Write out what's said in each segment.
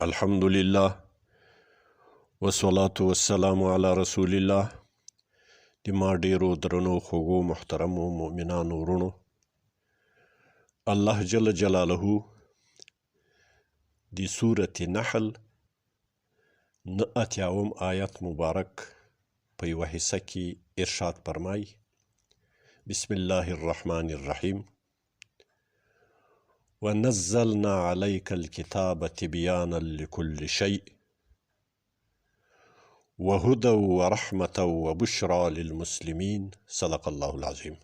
الحمد لله والصلاة والسلام علی رسول الله. د ما ډیرو درنو خوږو محترمو مؤمنانو وروڼو، الله جل جلاله د سورة نحل 89 آیت مبارک په یوه حصه کې ارشاد فرمایي: بسم الله الرحمن الرحیم، ونزلنا عليك الكتاب تبيانا لكل شيء وهدى ورحمة وبشرى للمسلمين، صدق الله العظيم.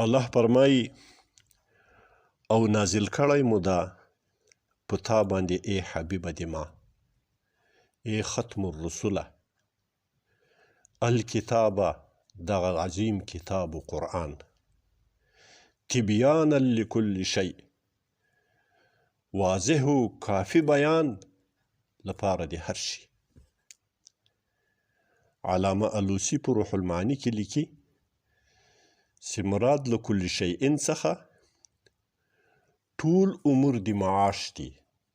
الله فرمایي: او نازل کړی مو دا په تا باندې ای حبیبه د ما، ای ختم الرسوله، الکتابه، دغه عظیم کتاب و قرآن، تبیانا لکل شیء، واضح و کافي بیان لپاره د هر شي. علامه الوسی په روح المعانی کې لیکي چې مراد له کل شیء څخه ټول امور د معاش دي،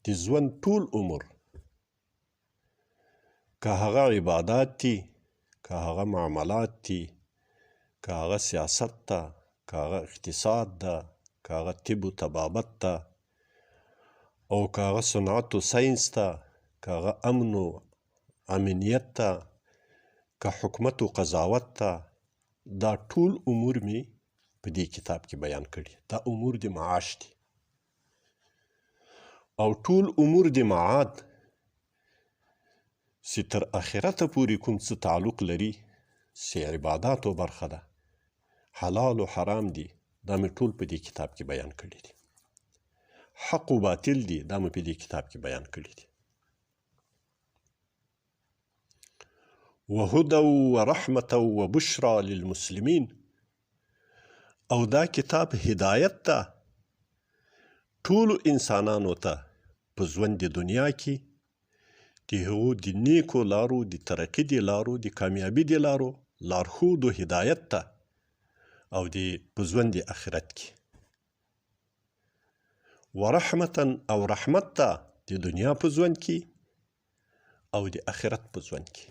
د ژوند ټول امور، که هغه عبادات دي، که هغه معاملات دي، که هغه سیاست ده، که هغه اقتصاد ده، که هغه طب و طبابت ده، او که هغه صنعت و ساینس ده، که هغه امن و امنیت ده، که حکومت و قضاوت ده، دا ټول امور می په دې کتاب کې بیان کړي. دا امور د معاش دي او ټول امور د معاد چې تر آخرته پورې کوم څه تعلق لري، چې عباداتو برخه ده، حلال و حرام دي، دا مې ټول په دې کتاب کې بیان کړي دي. حق و باطل دي، دا مې په دې کتاب کې بیان کړي دي. وهدى ورحمة وبشرى للمسلمين، او دا کتاب هدایت ده ټولو انسانانو ته په ژوند د دنیا کې، د هغو د نیکو لارو، د ترقي د لارو، د کامیابي د لارو لارښود و هدایت ته، او د په ژوند د آخرت کې. ورحمتا او رحمت ته د دنیا په ژوند کې او د آخرت په ژوند کې.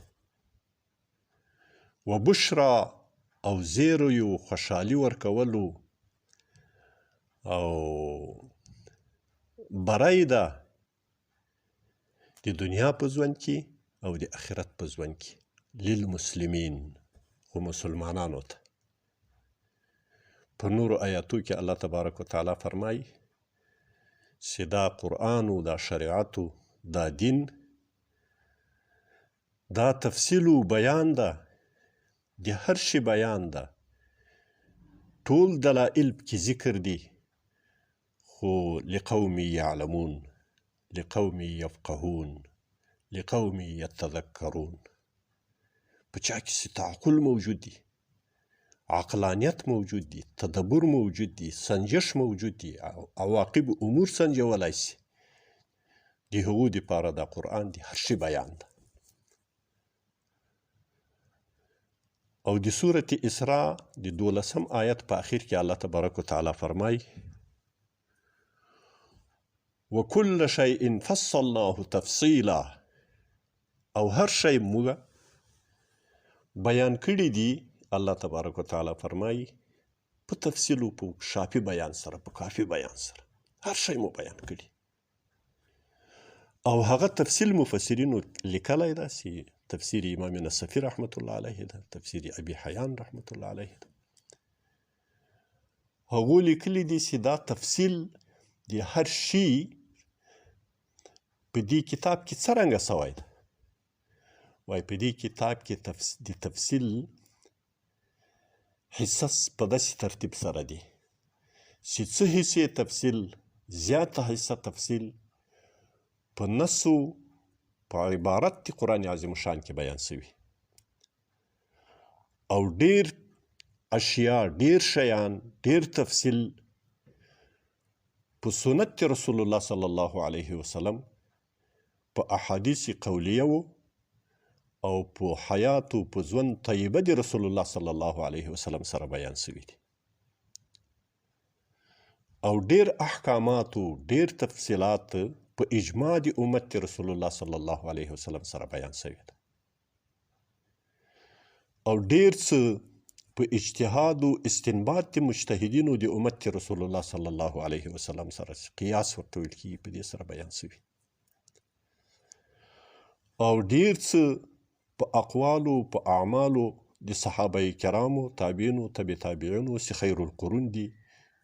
وبشرا او زیریو خوشحالي ورکولو او بری ده د دنیا په ژوند کې او د آخرت په ژوند کې، للمسلمین، خو مسلمانانو ته. په نورو آیاتو کې الله تبارک وتعالی فرمایي چې دا قرآن و دا شریعت و دا دین، دا تفصیل و بیان ده، د هر شي بیان ده، ټول دلایل پکې ذکر دي، خو لقوم یعلمون، لقوم یفقهون، لقوم یتذکرون. په چا کې چې تعقل موجود دي، عقلانیت موجود دي، تدبر موجود دي، سنجش موجود دي، عواقب امور سنجولای شي، د هغو دپاره دا قرآن د هر شي بیان ده. او د سورة اسراء د 12 آیت په اخر کې الله تبارک وتعالی فرمایي: وکل شیء فصلناه تفصیلا، او هر شی موږ بیان کړي دي. الله تبارک وتعالی فرمایي په تفصیل او په شافي بیان سره، په کافي بیان سره هر شی مو بیان کړي. او هغه تفصیل مفسرینو لیکلی ده چې تفسیر امام نصفي رحمت الله علیه ده، تفسیر ابي حیان رحمت الله علیه ده، هغو لیکلي دي چې دا تفصیل د هر شي په دې کتاب کې څرنګه سوی ده. وایي په دې کتاب کې د تفصیل حصص په داسې ترتیب سره دي چې څه حصې تفصیل، زیاته حصه تفصیل په نصو په عبارت د قرآن عظیم شان کې بیان سوي، او ډیر اشیاء، ډیر شیان، ډیر تفصیل په سنت رسول الله صلی الله علیه وسلم، په احادیث قولیه وو او په حیات او په ژوند طیبه د رسول الله صلی الله علیه وسلم سره بیان سوي دي. او ډیر احکامات او ډیر تفصیلات په اجماع د امت د رسول الله صلی الله علیه وسلم سره بیان شوی ده او ډیر څه په اجتهاد او استنباط د مجتهدینو د امت رسول الله صلی الله علیه وسلم سره قیاس ورته ویل کیږي، په دې سره بیان شوي. او ډیر څه په اقوالو په اعمالو د صحابه کرامو، تابعینو، تبع تابعینو چې خیر القرون دي،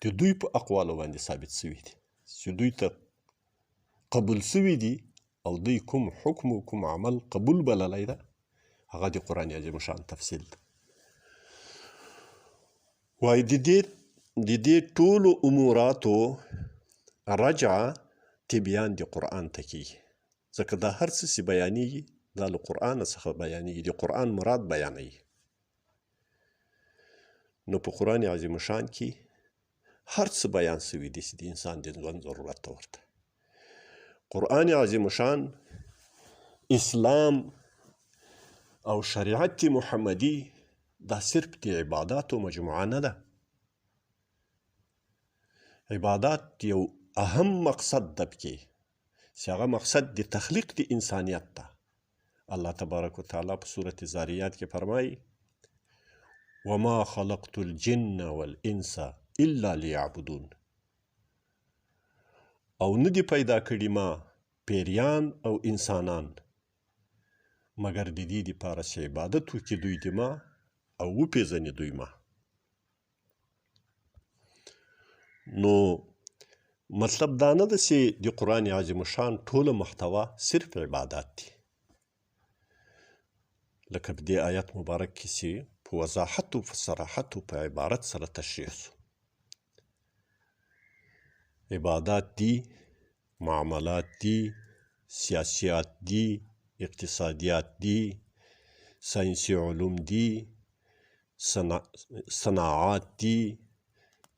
د دوی په اقوالو باندې ثابت شوي دي، چې دوی ته قبول شوي دي او دوی کوم حکم او کوم عمل قبول بللی ده، هغه د قرآن عظیم شان تفصیل ده. وایي د دې ټولو اموراتو رجعه تبیان د قرآن ته کیږي، ځکه دا هر څه چې بیانیږي دا له قرآن څخه بیانیږي، د قرآن مراد بیانوي. نو په قرآن عظیم شان کې هر څه بیان شوي دي چې د انسان د ژوند ضرورت ته ورته. قرآن عظیم شان اسلام او شریعت محمدي دا صرف د عباداتو مجموعه نه ده. عبادات یو اهم مقصد ده پکې، چې هغه مقصد د تخلیق د انسانیت ده. الله تبارک وتعالی په سورة زاریات کې فرمایي: وما خلقت الجن والانس الا ليعبدون. او نه دي پیدا کړي ما پیریان او انسانان مګر د دې دپاره چې عبادت وکړي دوی د ما او وپېژني دوی ما. نو مطلب دا نه ده چې د قرآن عظیم الشان ټوله محتوا صرف عبادات دي، لکه په دې آیت مبارک کې چې په وضاحت او په صراحت او په عبارت سره تشریح شو. عبادات دي، معاملات دي، سیاسیات دي، اقتصادیات دي، ساینسي علوم دي، صناعات دي،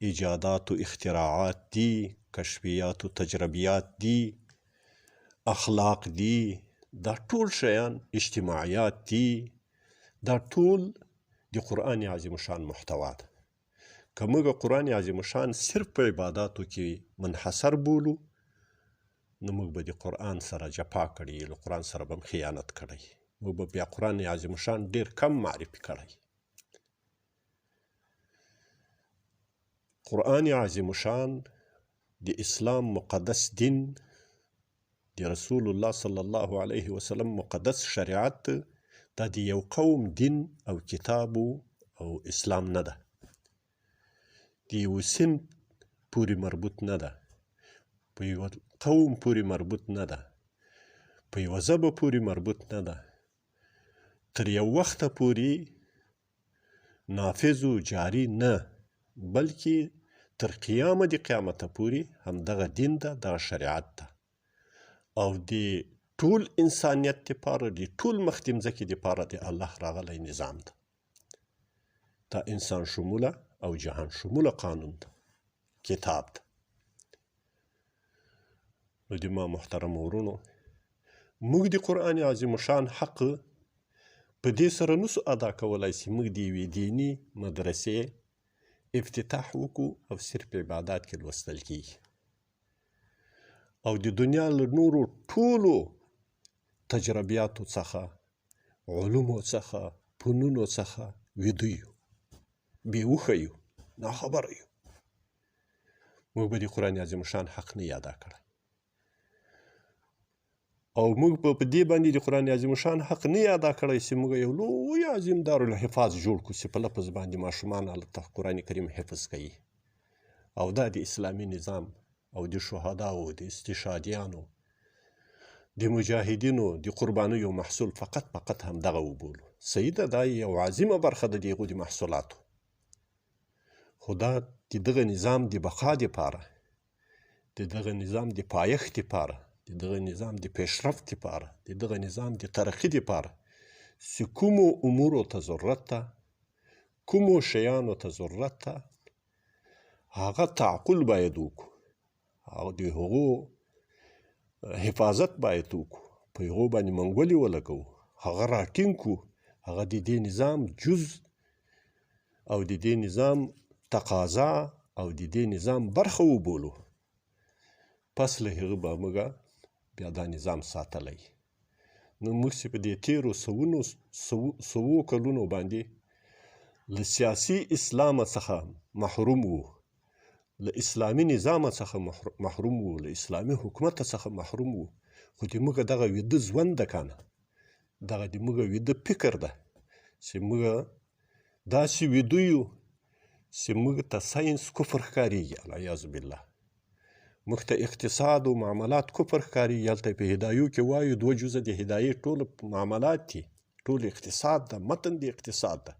ایجادات و اختراعات دي، کشفیات و تجربیات دي، اخلاق دي، دا ټول شیان اجتماعیات دي، دا ټول د قرآن عظیم الشان محتوا ده. که موږ قرآن عظیم الشان صرف په عباداتو کې منحصر بولو، نو موږ به د قرآن سره جفا کړی، له قرآن سره به هم خیانت کړی، موږ به بیا قرآن عظیم الشان ډېر کم معرفي کړی. قرآن عظیم الشان د اسلام مقدس دین، د رسول الله صلی الله علیه وسلم مقدس شریعت، دا د یو قوم دین او کتاب او اسلام نه ده، د یو صنف پورې مربوط نه ده، په یو قوم پورې مربوط نه ده، په یوه ژبه پورې مربوط نه ده، تر یو وخته پورې نافذ و جاری نه، بلکې تر قیامه د قیامته پورې همدغه دین ده، دغه شریعت ده، او د ټول انسانیت دپاره، د ټول مخ د مځکې دپاره د الله راغلی نظام ده. دا انسان شموله او جهان شموله قانون ده، کتاب ده. نو د ما محترم ورونو، موږ د قرآن عظیم الشان حق په دې سره نسو ادا کولای چې موږ د یوې دیني مدرسې افتتاح وکړو او صرف عبادات کې لوستل کیږي، او د دنیا له نورو ټولو تجربیاتو څخه، علومو څخه، فنونو څخه ویده یو، بې هوښه یو، ناخبره یو. موږ به د قرآن عظیم الشان حق نه ادا کړی، او موږ به په دې باندې د قرآن عظیم الشان حق نه ادا کړی چې موږ یو لوی عظیم دارالحفاظ جوړ کړو چې په لفظ باندې ماشومان هلته قرآن کریم حفظ کوي، او دا د اسلامي نظام او د شهداو، د استشهادیانو، د مجاهدینو د قربانیو محصول فقط فقط همدغه وبولو. صحیح ده، دا یو عظیمه برخه ده د هغو د محصولاتو، خو دا د دغه نظام د بقا دپاره، د دغه نظام د پایښت دپاره، د دغه نظام د پیشرفت دپاره، د دغه نظام د ترقي دپاره چې کومو امورو ته ضرورت ده، کومو شیانو ته ضرورت ده، هغه تعقل باید وکړو او د هغو حفاظت باید وکړو، په هغو باندې منګولې ولګوو، هغه راټینګ کړو، هغه د دې نظام جز او د دې نظام تقاضا او د دې نظام برخه وبولو. پس له هغه به موږ بیا دا نظام ساتلی. نو موږ چې په دې تېرو سوونو سوو کلونو باندې له سیاسي اسلامه څخه محروم وو، له اسلامي نظامه څخه محروم وو، له اسلامي حکومته څخه محروم وو، خو د موږ دغه ویده ژوند ده که نه، دغه د موږ ویده فکر ده چې موږ داسې ویده یو چې موږ ته ساینس کفر ښکارېږي، العیاذ بالله. موږ ته اقتصاد او معاملات کفر ښکارېږي. هلته په هدایو کې وایو دوه جزه د هدایې ټول معاملات دي، ټول اقتصاد ده، متن د اقتصاد ده،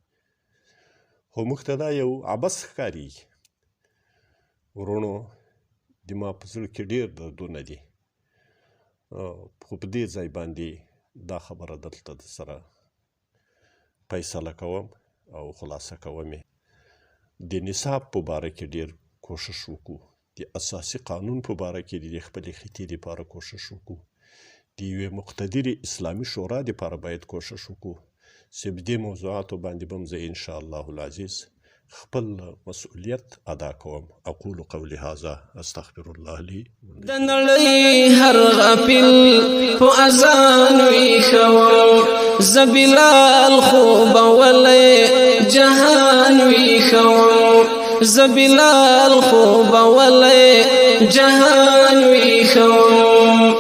خو موږ ته دا یو عبث ښکارېږي. وروڼو، د ما په زړه کې ډېر دردونه دي، خو په دې ځای باندې دا خبره دلته د سره فیصله کوم او خلاصه کوم یې. د نصاب په باره کې ډېر کوشش وکړو، د اساسي قانون په باره کې د خپلې خطې دپاره کوشش وکړو، د یوې مقتدرې اسلامي شورا دپاره باید کوشش وکړو چې په دې موضوعاتو باندې به هم زه انشاءالله العزیز خپل مسؤلیت ادا کوم. اقول قولي هذا استغفر الله لي. د نړۍ هر غافل په اذان ویښوم، زه بلال خوبولی جهان ویښوم، زه بلال خوبولی جهان ویښوم.